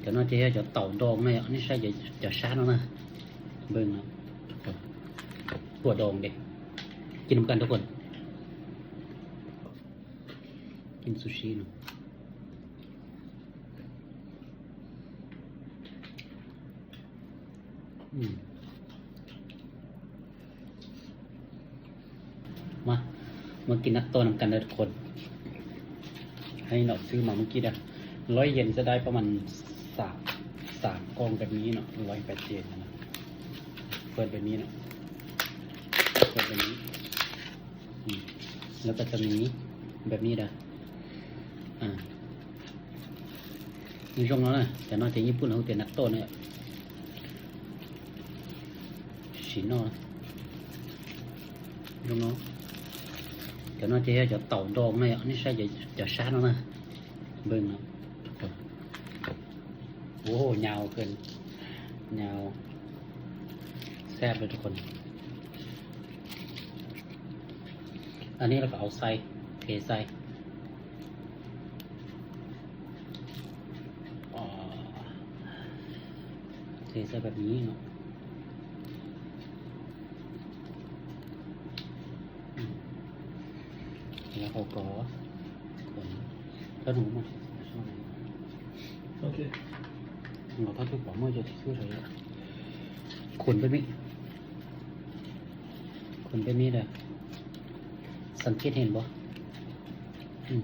ດຽວນ້ອຍຈະເຮັດເຂົ້າດອງເນາະ ອັນນີ້ໃສ່ຈະ ຈະຊາດເນາະນະ ເບິ່ງເນາະ ຖົ່ວດອງເດ້ ກິນນຳກັນທຸກຄົນ ກິນຊູຊິເນາະ ອືມ ມາ ມາກິນນັດໂຕະນຳກັນເດີທຸກຄົນ ໃຫ້ນ້ອງຊື້ມາມື້ກີ້ເດີ ຮ້ອຍເຢັນ ຈະໄດ້ປະມານສາມ ສາມກ່ອງແບບນີ້ເນາະ ຮ້ອຍແປດເຈັດຫັ້ນນະ ເປີດແບບນີ້ເນາະ ເປີດແບບນີ້ ອືມ ແລ້ວກໍຈະມີແບບນີ້ເດີ ອ່າ ນີ້ຊົງເນາະ ແຕ່ນ້ອຍແຕ່ຍີ່ປຸ່ນເຮົາແຕ່ນັດໂຕະນີ້ ຊີ້ນເນາະ ເບິ່ງເນາະ ດຽວນ້ອຍຈະເຮັດເຂົ້າດອງເນາະ ອັນນີ້ໃສ່ຈະ ຈະຊາດເນາະນະ ເບິ່ງເນາະ ໂອ້ ຍາວເກີນ ຍາວ ແຊບເລີຍທຸກຄົນ ອັນນີ້ເຮົາກໍເອົາໃສ່ ເທໃສ່ ເທໃສ່ແບບນີ້ເນາະ ອືມ ແລ້ວເຮົາກໍຄົນ ແລ້ວໜູມາ ໂອເຄ ເອົາເທົ່າທີ່ປະມານຈະຄືໃສ່ ຄົນແບບນີ້ ຄົນແບບນີ້ເດີ ສັງເກດເຫັນບໍ່? ອືມ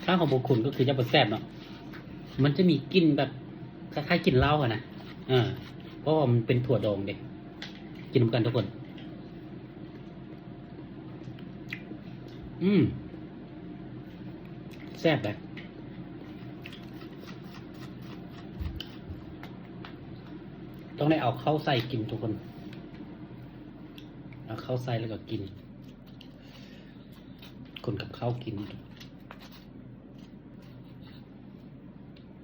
ຖ້າເຮົາບໍ່ຄົນກໍຄືຈະບໍ່ແຊບເນາະ ມັນຈະມີກິ່ນແບບຄ້າຍໆກິ່ນເຫຼົ້າຫັ້ນນະ ເອີ ເພາະວ່າມັນເປັນຖົ່ວດອງເດ້ ກິນນຳກັນທຸກຄົນ ອືມ ແຊບເດ້ ຕ້ອງໄດ້ເອົາເຂົ້າໃສ່ກິນທຸກຄົນ ເອົາເຂົ້າໃສ່ແລ້ວກໍກິນ ຄົນກັບເຂົ້າກິນ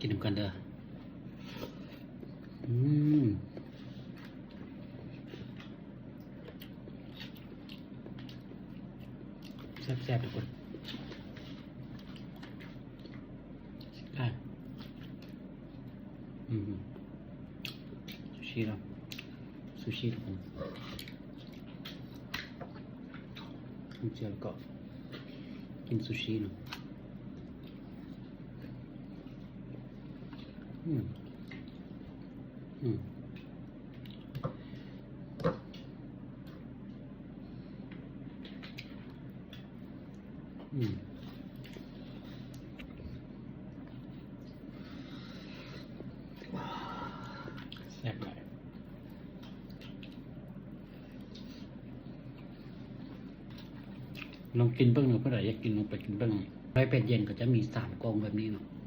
ກິນນຳກັນເດີ ອືມ ແຊບໆທຸກຄົນ ອືມ ຊູຊິເນາະ ຊູຊິທຸກຄົນ ກິນເສດແລ້ວກໍກິນຊູຊິເນາະ ອືມ ອືມ ອືມ ແຊບຫຼາຍ ລອງກິນເບິ່ງເນາະ ຜູ້ໃດຢາກກິນລອງໄປກິນເບິ່ງ ຮ້ອຍແປດເຢັນກໍຈະມີສາມກ່ອງແບບນີ້ເນາະ.